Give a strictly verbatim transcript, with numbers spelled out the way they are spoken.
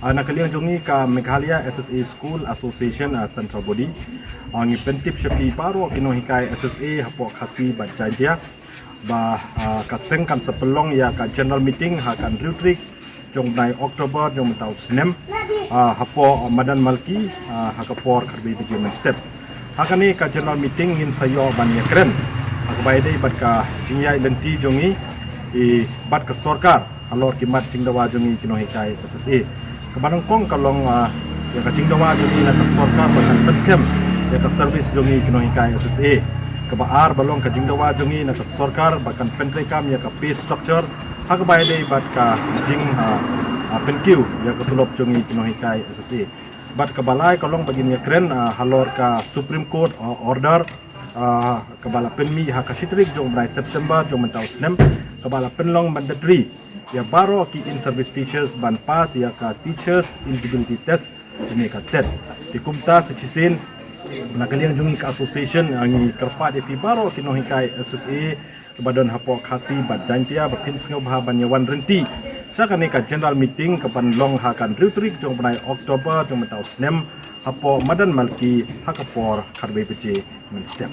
Ah, na ka liang jong ngi ka Meghalaya S S A School Association, ah, Central Body, ah, ngi pyntip sha phi baroh ki nonghikai S S A hapoh Khasi bad Jaintia ba, ah, ka seng kan sa pynlong ïa ka general meeting ha ka hynriew tarik jong bnai October jong mynta u snem, ah, hapoh, ah, Madan Malki, ah, ha ka por khatwei baje mynstep. Ha kane ka general meeting ngin sa ïoh ban ïakren ha kaba ïadei bad ka jingïaid lynti jong ngi, i, bad ka sorkar halor ki mat jingdawa jong ngi ki nonghikai S S A. Kaba nyngkong ka long, ah, ïa ka jingdawa jong ngi na ka sorkar ba kan pynskhem ïa ka service jong ngi ki nonghikai S S A. Kaba ar ba long ka jingdawa jong ngi na ka sorkar ba kan pyntreikam ïa ka pay structure ha kaba ïadei bad ka jing, ah, ah, pynkiew ïa ka tulop jong ngi ki nonghikai S S A. Bad kaba lai ka long ba ngin ïakren, ah, halor ka Supreme Court, ah, order, ah, kaba la pynmih ha ka shi tarik jong u bnai September jong mynta u snem, kaba la pynlong mandatory ïa baroh ki in-service teachers ban pass ïa ka Teachers Eligibility Test, ne ka TET. Te kumta sa shisien, na ka liang jong ngi ka association, ah, ngi kyrpad ïa phi baroh ki nonghikai S S A kiba don hapoh Khasi bad Jaintia ba phin sngewbha ban ïa wan rynti sha kane ka general meeting kaban long ha ka hynriew tarik jong bnai October jong mynta u snem hapoh Madan Malki ha ka por khatwei baje mynstep.